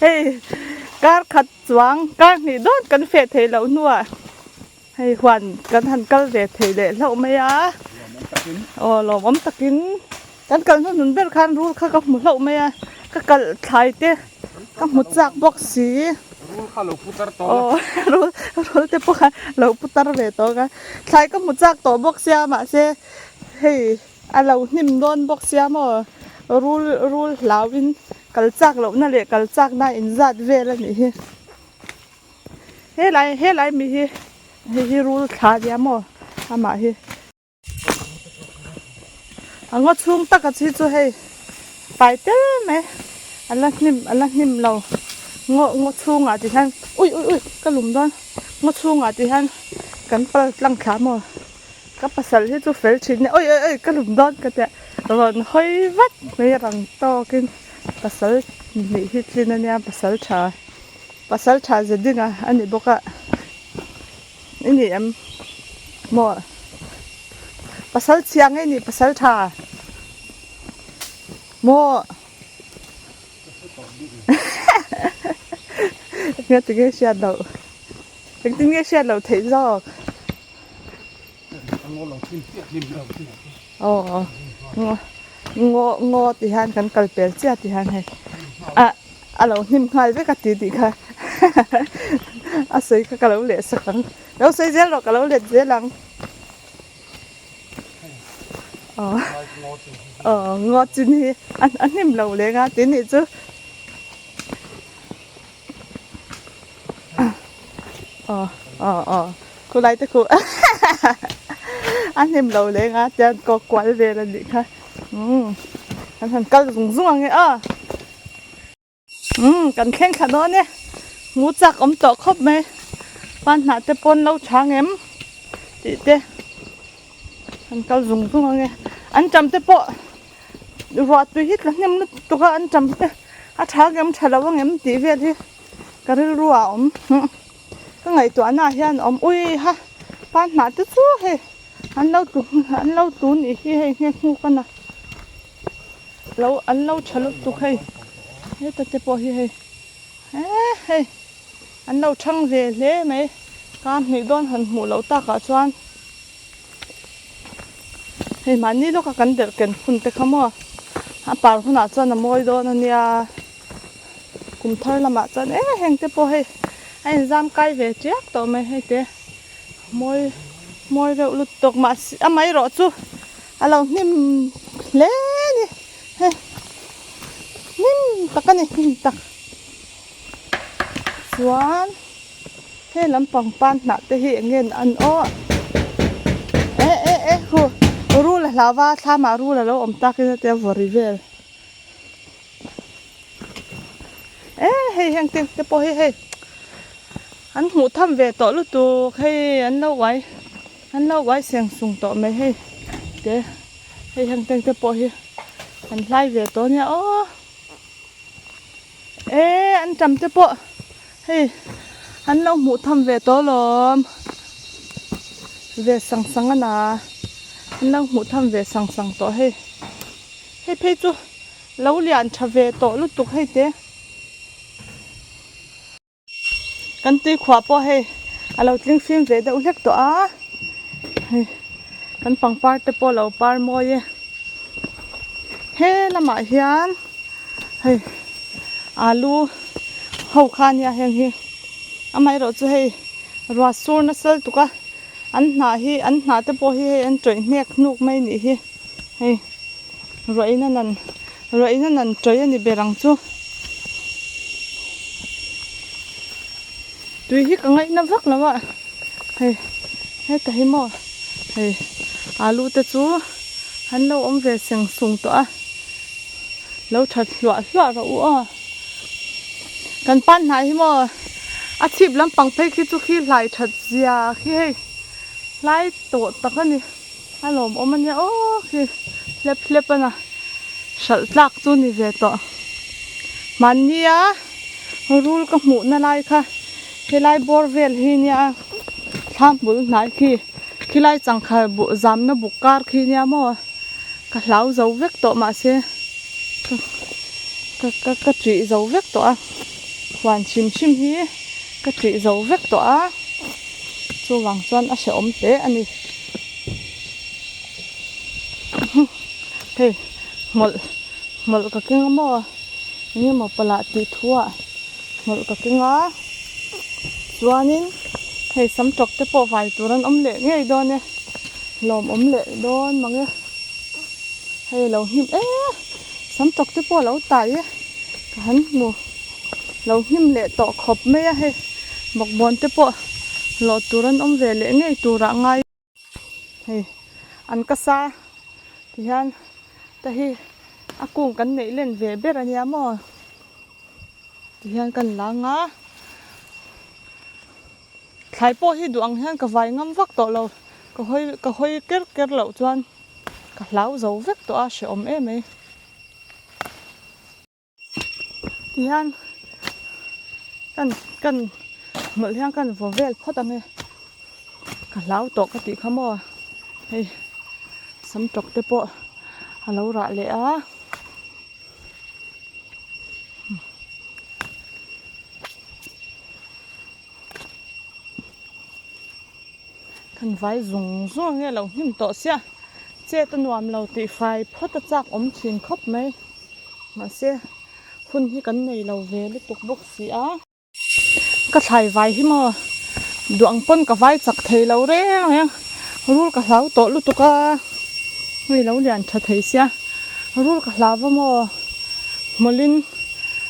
Hei kar khat chuang kar hnih dawn kan feh theih loh hnuah hei huan kan han kal ve thei leh hlauh mai a. Aw lawmawm takin kan kal hnuhnun ber khan rul kha ka hmu hlauh mai a, ka kalh thlai te ka hmu chak bawk si. Rul kha lo putar tawh la. Aw rul rul te pawh kha lo putar ve tawh ka. Thlai ka hmu chak tawh bawk sia mahse hei. A lo hnim dawn bawk sia maw? Rul rul hlauin kal chak lohna leh kal chakna inzat vel a nih hi. Helai helai mi hi hei hi rul thla nia maw amah hi. A ngaw chhung taka chi chu hei pai tel mai a la hnim a la hnim lo ngaw ngaw chhungah ti hian ui ui ui ka lum dawn ngaw chhungah ti hian kan pal tlang thla maw. Ka pasal hi chu fel thin e, oi oi oi ka lum dawn ka tia rawn hawi vat mai rang tawkin pasal nih hi tlin ania pasal tha pasal tha ze ding a a ni bawk a i ni em maw pasal chhia nge ni pasal tha maw enge tinge hriat loh engtin nge hriat loh theih zawk. Aw ngaw ngaw ti hian kan kal pel chiah ti hian hei a a lo hnim nghal vek a ti tih kha a sawi kha ka lo leh sak ang lo sawi zel rawh ka lo let zel ang aw aw ngaw chin hi a hnim lo leng a ti nih chu. Aw aw aw khulai te khu a hnim lo leng a tian kawk kual vel a nih kha umm kan han kal zung zung ang e aw umm kan thleng thla dawn e mu chak awm tawh khawp mai pan hnah te pawn lo chang em tih te kan kal zung zung ang e an tam te pawh. Ruah tui hi tla hnem lutuk a an tam te a tha ngem tha lo angem tih vel hi ka rilru ah a awm ka ngaihtuah na ah hian a awm ui ha pan hnah te chu hei an lo tlu an lo tlu nih hi hei nghe nghuk a na lo an lo tha lutuk hei heta te pawh hi hei eee hei an lo thang ve hle mai kar hnih dawn han hmuh loh takah chuan. Hei mahni lawka kan delh ken hun te kha maw a par hunah chuan a mawi dawn a nia kum thar lamah chuan e heng te pawh hei a inzam kai ve chiak tawh mai hei te mawi mawi reuh lutuk mahse amaherawh chu a lo hnim hle a ni hei hnim tak a ni hnim tak chuan. He lampang pan hnah te hi eng nge an aw e e e hu rul a hlau va thlamah rul a lo awm tak in a tia vawri vel e hei heng te te pawh hi hei an hmuh tham ve tawh lutuk hei an lo uai an lo uai seng sung tawh mai hei te hei heng te te pawh hi an hlai ve tawh ania aw. E an tam te pawh hei an lo hmuh tham ve tawh alawm ve sang sang a na an lo hmuh tham ve sang sang tawh hei hei phei chu lo lian tha ve tawh lutuk hei te. Kan tui khuah pawh hei a lo tling fim ve deuh hlek tawh a hei kan pangpar te pawh a lo par mawi e he lamah hian hei alu ho kha ania heng hi amaherawh chu hei ruah sur nasa lutuk a an hnah hi an hnah te pawh hi hei an tawih hnek hnuk mai a nih hi hei. Ruah in a nan ruah in a nan tawih a ni ber ang chu. Tui hi ka ngaihna vak lo a hei heta hi maw hei alu te chu an lo awm ve seng sung tawh a lo that hluah hluah rawh u aw kan pan hnai hi maw a chhip lampang phei khi chu khi hlai that zia khi hei hlai tawh tak a ni. A lawmawm a nia aw khi hlep hlep a na hralh tlak chu ni ve tawh mahnia rul ka hmuh na lai kha helai bawr vel hi nia thlam bul hnai khi khilai changkha buh zamna buk kar khi nia maw ka hlau zo vek tawh mahse. Ka ka ka ṭih zo vek tawh a huan hrim hrim hi ka ṭih zo vek tawh a chuvang chuan a hrehawm hle a ni hei hmawlh hmawlh ka keng a maw eng emaw pala tih thu ah hmawlh ka keng a chuanin hei sam tawk te pawh vai tur an awm leh ngei dawn e lawmawm leh dawn mang e. Hei lo hnim e sam tawk te pawh a lo tai e ka han hmu lo hnim leh tawh khawp mai a hei bawkbawn te pawh lawh tur an awm ve leh ngei turah ngai hei an ka sa ti hian te hi a kung kan neih len ve ber a nia maw ti hian kan lang a. Thlai pawh hi duh ang hian ka vai ngam vak tawh lo, ka hawi ka hawi ker ker loh chuan ka hlau zo vek tawh a hrehawm em mai. Tihian kan kan hmawlh hian kan vaw vel phawt ang e, ka hlau tawh ka tih kha maw hei sam tawk te pawh a lo rah leh a. Kan vai zung zung ang nge lo hnim tawh sia chet a nuam lo tih fai phawt a chak awm thin khawp mai mahse hun hi kan nei lo ve lutuk bawk si a. Ka thlai vai hi maw duh ang pawn ka vai chak thei lo reng reng rul ka hlau tawh lutuk a hei lo lian tha thei sia rul ka hlau va maw hmawlhin.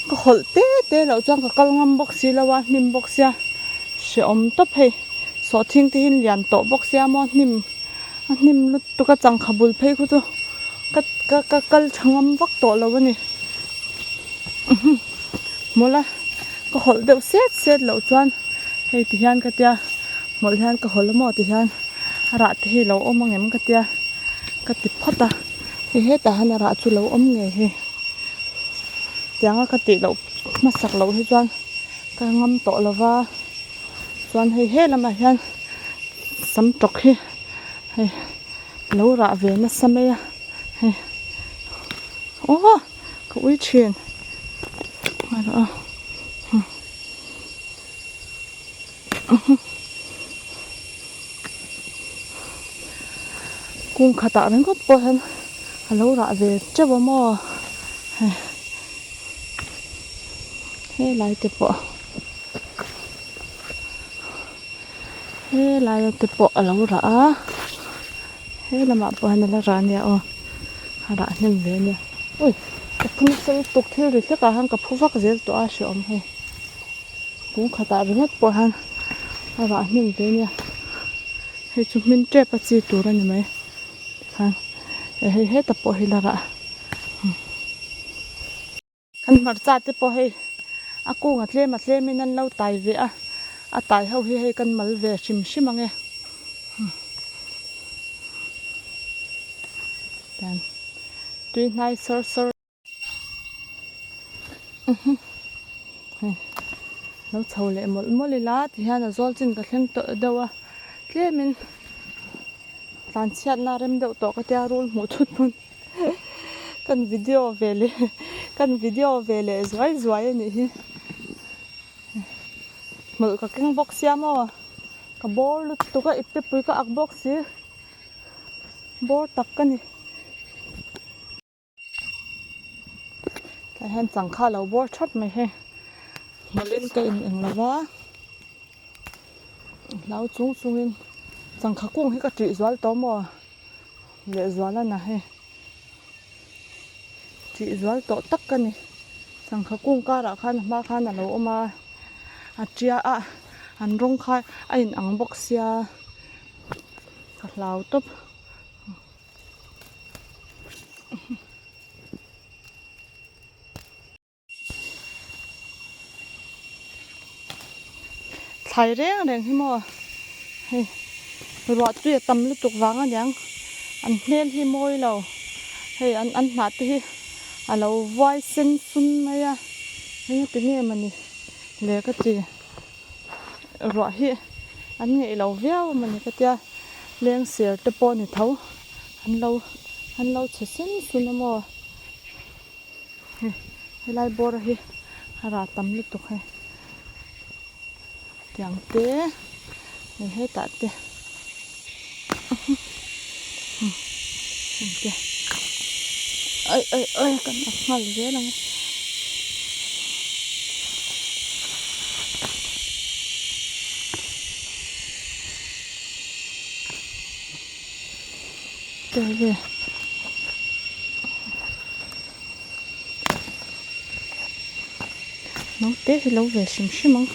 Ka hawlh te te loh chuan ka kal ngam bawk si lo a, hnim bawk sia hrehawm tawp hei. Sawhthing te hi lian tawh bawk sia maw hnim a hnim lutuk a changkha bul phei khu chu ka ka ka kal tha ngam vak tawh lo a ni. Hmawlh a ka hawlh deuh set set loh chuan hei ti hian ka tia hmawlh hian ka hawlh a maw ti hian a rah te hi lo awm ang em ka tia ka ti phawt a hei hetah hian a rah chu lo awm ngei hei. Tianga ka tih loh hmasak loh hi chuan ka ngam tawh lo va, chuan hei he lamah hian sam tawk hi hei lo rah ve nasa mai a hei aw ka ui thin a Kung khatah ringawt pawh hian a lo rah ve teuh a maw hei helai te pawh helai te pawh a lo rah a he lamah pawh hian a la rah a nia aw a rah hnem ve a nia ui ka phu nasa lutuk thil ri hlek ah hian ka phu vak zel tawh a hrehawm hei. Kung khatah ringawt pawh hian a rah hnem ve ania hei chu hmin tep a chi tur a ni mai tikhan hei heta pawh hi la rah kan hmarcha te pawh hei a kung a tlem a tlem in an lo tai ve a a tai ho hi hei kan mal ve hrim hrim ang e tui hnai sawr sawr. Lo chho leh mawlh mawlh ila tihian a zawl chin ka thleng tawh deuh a tlemin tlan chhiatna rem deuh tawh ka tia rul hmuh thut pawn kan video ve leh kan video ve leh zuai zuai a nih hi hmawlh ka keng bawk sia maw ka bawr lutuk a ipte pui ka ak bawk si bawr tak ka ni. Tah hian changkha a lo bawr thap mai hei hmawlhin ka in eng lo va hlau chung chungin changkha kung hi ka tih zual tawh maw lehzual a na hei tih zual tawh tak ka ni changkha kung karah khan a hma khan a lo awm a a tia a an rawng kha a in ang bawk sia ka hlau tawp. Thlai reng reng hi maw hei ruah tui a tam lutuk vang aniang an hmel hi mawi lo hei an an hnah te hi a lo vuai sen sun mai a engati nge mawni le ka ti ruah hi an ngeih lo viau a mawni ka tia. Leng ser te pawh ni tho an lo an lo chhe sen sun a maw. Hei helai bawr hi a rah tam lutuk hei tiang te hei hetah te heng te ai ai ai kan ak nghal zel ang e. Naute hi lo ve hrim hrim ang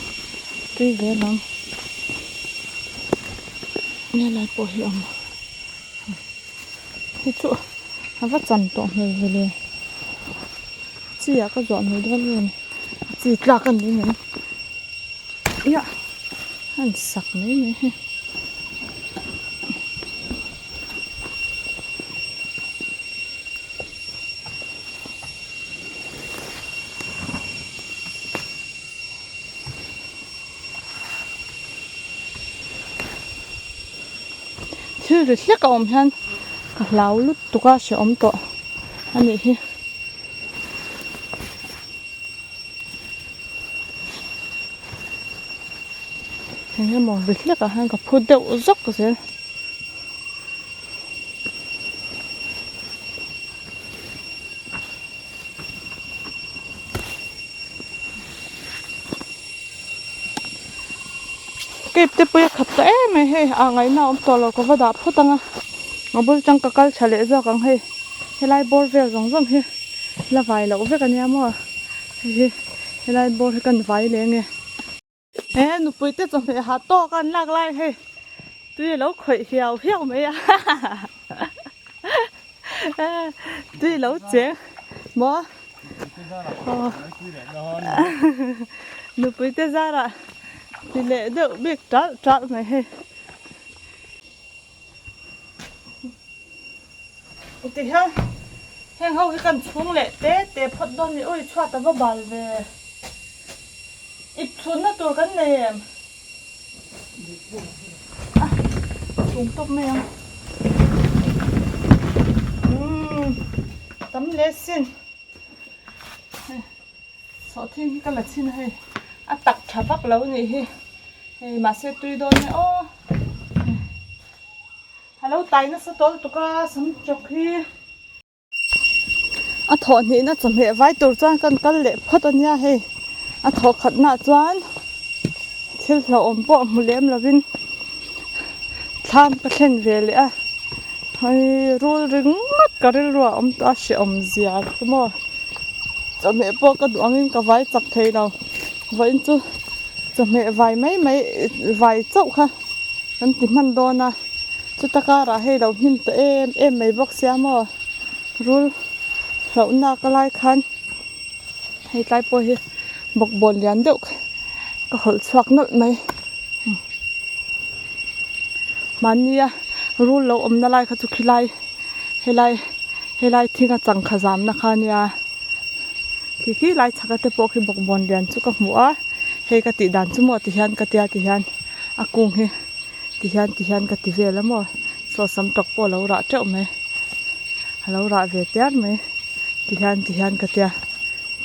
tui ve lang nge lai pawh hi awm hi chu a va chan tawh hmel ve le chi ah ka zuah mai dawn nge ni chi tlak a ni mai ia a in sak mai mai hi. Thil ri hlek a awm hian ka hlau lutuk a hrehawm tawh a nih hi. Eng emaw ri hlek ah hian ka phu deuh zawk zel. Cape te pawh hi a khat ta em mai hei ah ngaihna a awm tawh lo ka va dah phawt ang a a bul tang ka kal tha leh zawk ang hei helai bawr vel zawng zawng hi la vai loh vek ania maw hei hi helai bawr hi kan vai leh nge. He nupui te chawhmeh ha tawk a an lak lai hei tui a lo khawih hiau hiau mai a tui a lo cheng maw nupui te zarah ti leh deuh bik ṭalh ṭalh mai hei. Tihian heng ho hi kan chhung leh te te phawt dawn ni ui chhuat a va bal ve ip chhunna tur kan nei em a chhung tawp mai ang umm tam leh sin hei sawhthing hi ka la chhin a hei a tak tha vak lo nih hi hei mahse tui dawn e aw. A lo tai nasa tawl tuk a sam chawk hi. A thawh hnihna chawhmeh vai tur chuan kan kal leh phawt a nia hei. A thawh khatna chuan thil hlauhawm pawh hmu lem lovin thlam ka thlen ve leh a. Hei rul ringawt ka rilru ah a awm tawh a hrehawm zia chu maw. Chawhmeh pawh ka duh angin ka vai chak thei lo. Vawiin chu chawhmeh vai mai mai vai chauh kha. Kan ti hman dawn a, chuta karah hei lo hnim ta em em mai bawk sia maw rul hlauhna ka lai khan hei tlai pawh hi bawkbawn lian deuh ka hawlh chhuak nawlh mai mahnia rul lo awmna lai kha chu khilai helai helai thinga changkha zamna kha ania khi khi lai chhaka te pawh khi bawkbawn lian chu ka hmu a hei ka tih dan chu maw ti hian ka tia ti hian a kung hi ti hian ti hian ka ti vel a maw saw sam tawk pawh a lo rah teuh mai a lo rah ve tiar mai ti hian ti hian ka tia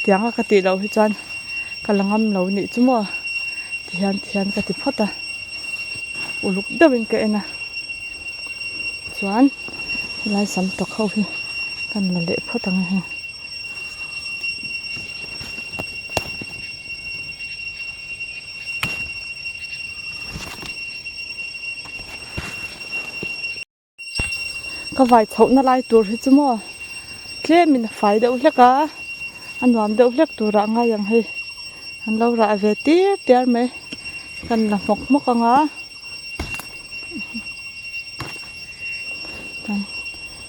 tiang a ka tih loh hi chuan ka la ngam lo nih chu maw ti hian ti hian ka ti phawt a uluk deuhin ka en a chuan helai sam tawk ho hi kan la leh phawt ang hei. Ka vai chhohna lai tur hi chu maw tlemin a fai deuh hlek a a nuam deuh hlek turah a ngai ang hei an lo rah ve tir tiar mai kan la hmawk hmawk ang a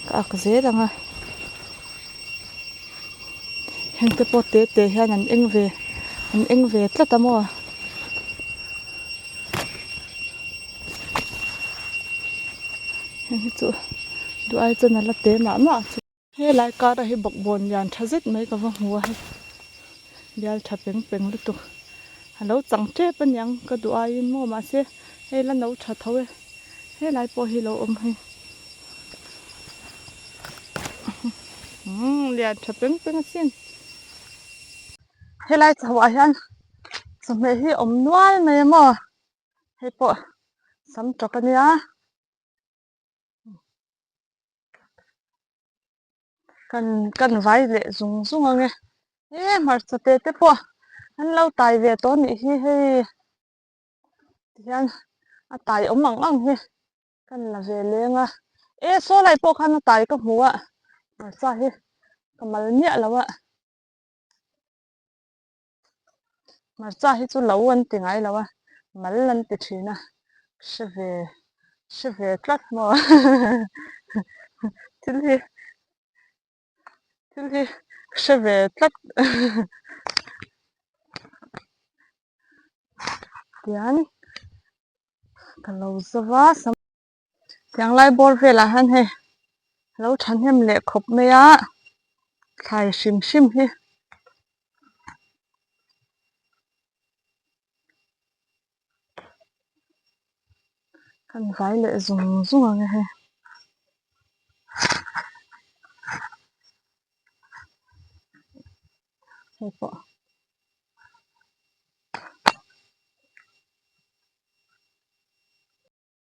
ka ak zel ang a. Heng te pawh te te hian an eng ve an eng ve tlat a maw. Heng hi chu duh ai chuan a la te mah mah chu. Helai kar a hi bawkbawn lian tha zet mai ka va hmu a hei bial tha peng peng lutuk a lo chang tep aniang ka duh aiin maw mahse hei la no tha tho e helai pawh hi lo awm hei. Umm lian tha peng peng asin. Helai chho ah hian chawhmeh hi awm nual mai a maw hei pawh sam tawk a nia. Kan kan vai leh zung zung ang e he hmarcha te te pawh an lo tai ve tawh a nih hi hei tihian a tai awm ang ang hi kan la ve leng a e saw lai pawh khan a tai ka hmu a hmarcha hi ka mal miah lo a. Hmarcha hi chu lo an ti ngai lo a, mal an ti thin a, hre ve hre ve tlat maw thil hi thil hi hre ve tlat tian ka lo zova sam tiang lai bawr velah hian hei lo thahnem leh khawp mai a thlai hrim hrim hi. Kan vai leh zung zung ang e hei. Hei pawh.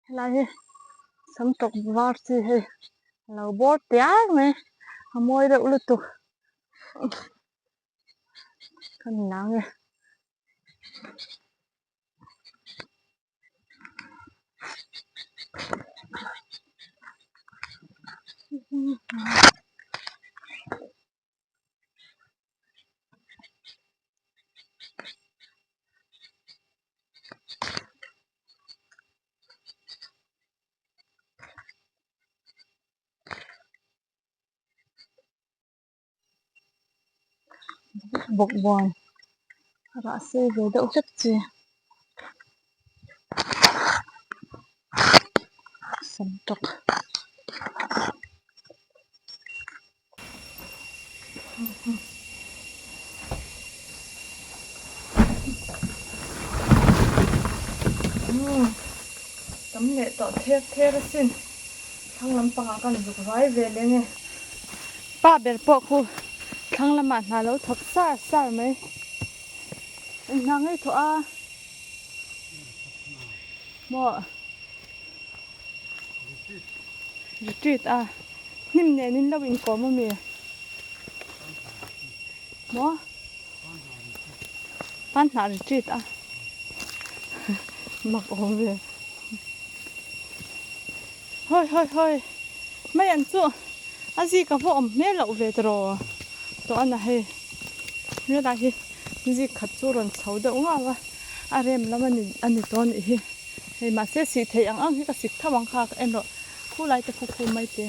Helai hi sam tawk var chi hei a lo bawr tiar mai a mawi deuh lutuk ka ni nang e. Bawkbawn rah sei ve deuh hlek chi sam tawk. Tam leh tawh ther ther asin thlang lampangah kan zuk vai ve leng e pa ber pawh khu thlang lamah hna lo thawk sar sar mai eng hna ngei thawh a maw retreat a hnim nen in lo inkawm a mi maw pan hnah retreat a mak awm ve hawi hawi hawi mai an chu a zik a va awm hmel loh ve tawh tawh a na hei helai hi zik khat chu rawn chho deuh ngau a a rem lam a ni a ni tawh a nih hi. Hei mahse sih theih ang ang hi ka sik tho ang kha ka en rawh khulai te khu khu mai te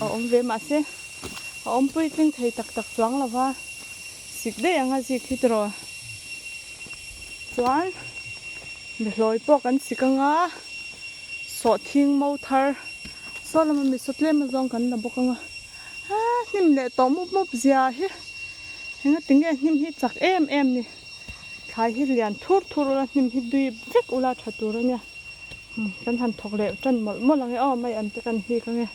a awm ve mahse a awm puitling thei tak tak chuang lo va sik daih ang a zik hi tiraw chuan behlawi pawh kan sik ang a sawhthing mo thar saw lama mi saw tlem azawng kan la bawk ang a hnim leh tawh mup mup zia hi engatinge hnim hi chak em em ni. Thlai hi lian thur thur ula hnim hi dui vek ula tha tur a nia kan han thawk leh tan mawlh mawlh ang e aw mai an te kan hik ang e.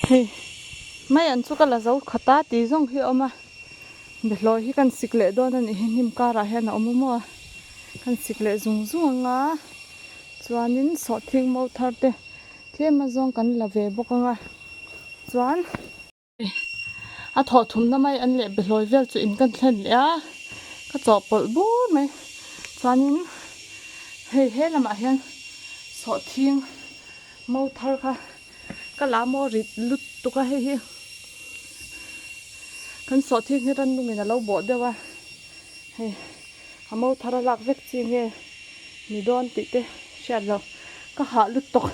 Hei mai an chu ka la zo khat a tih zawng hi a awm a behlawi hi kan sik leh dawn a nih hi hnim karah hian a awm a maw kan sik leh zung zung ang a chuanin sawhthing mo thar te tlem azawng kan la ve bawk ang a. Chuan a thawh thumna mai an leh behlawi vel chu in kan thlen leh a, ka chawhpawlh bur mai. Chuanin hei he lamah hian sawhthing mo thar kha ka la maw rit lutuk a hei hi kan sawhthing hi rannungin a lo bawh deuh a, hei a mo thar a lak vek chi nge ni dawn tih te hriat loh ka hah lutuk.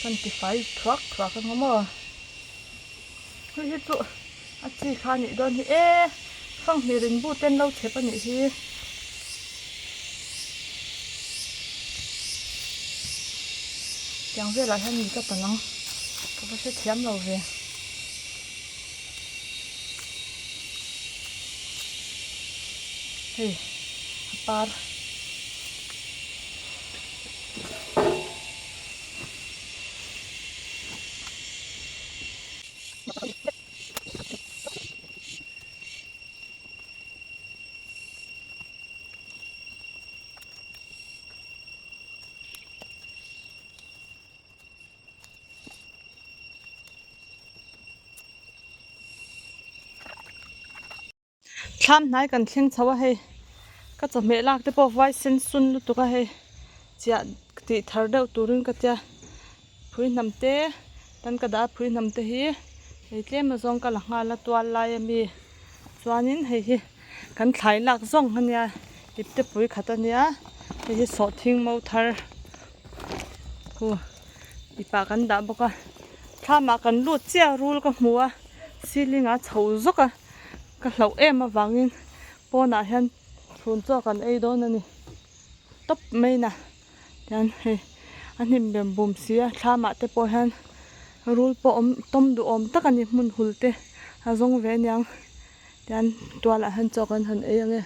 Kan ti fai thuak thuak ang maw hei hi chu a chi kha a nih dawn hi e fanghmir in bu te an lo chhep a nih hi tiang velah hian mi ka tan ang ka va hrethiam lo ve. Hei a par. Thlam hnai kan thleng chho a hei ka chawhmeh lak te pawh vai sen sun lutuk a hei chiah tih thar deuh turin ka tia phui hnam te tan ka dah a phui hnam te hi hei tlem azawng ka la nghal a tual lai ami chuanin hei hi kan thlai lak zawng ania ipte pui khat ania hei hi sawhthing mo thar khu ipah kan dah bawk a thlamah kan lut chiah rul ka hmu a ceiling ah chho zawk a ka hlauh em avangin pawnah hian chhun chaw kan ei dawn a ni tawp mai na tian hei a hnim bem bum si a thlamah te pawh hian rul pawh awm tawm duhawm tak a ni hmun hul te a zawng ve aniang tian tualah hian chaw kan han ei ang e.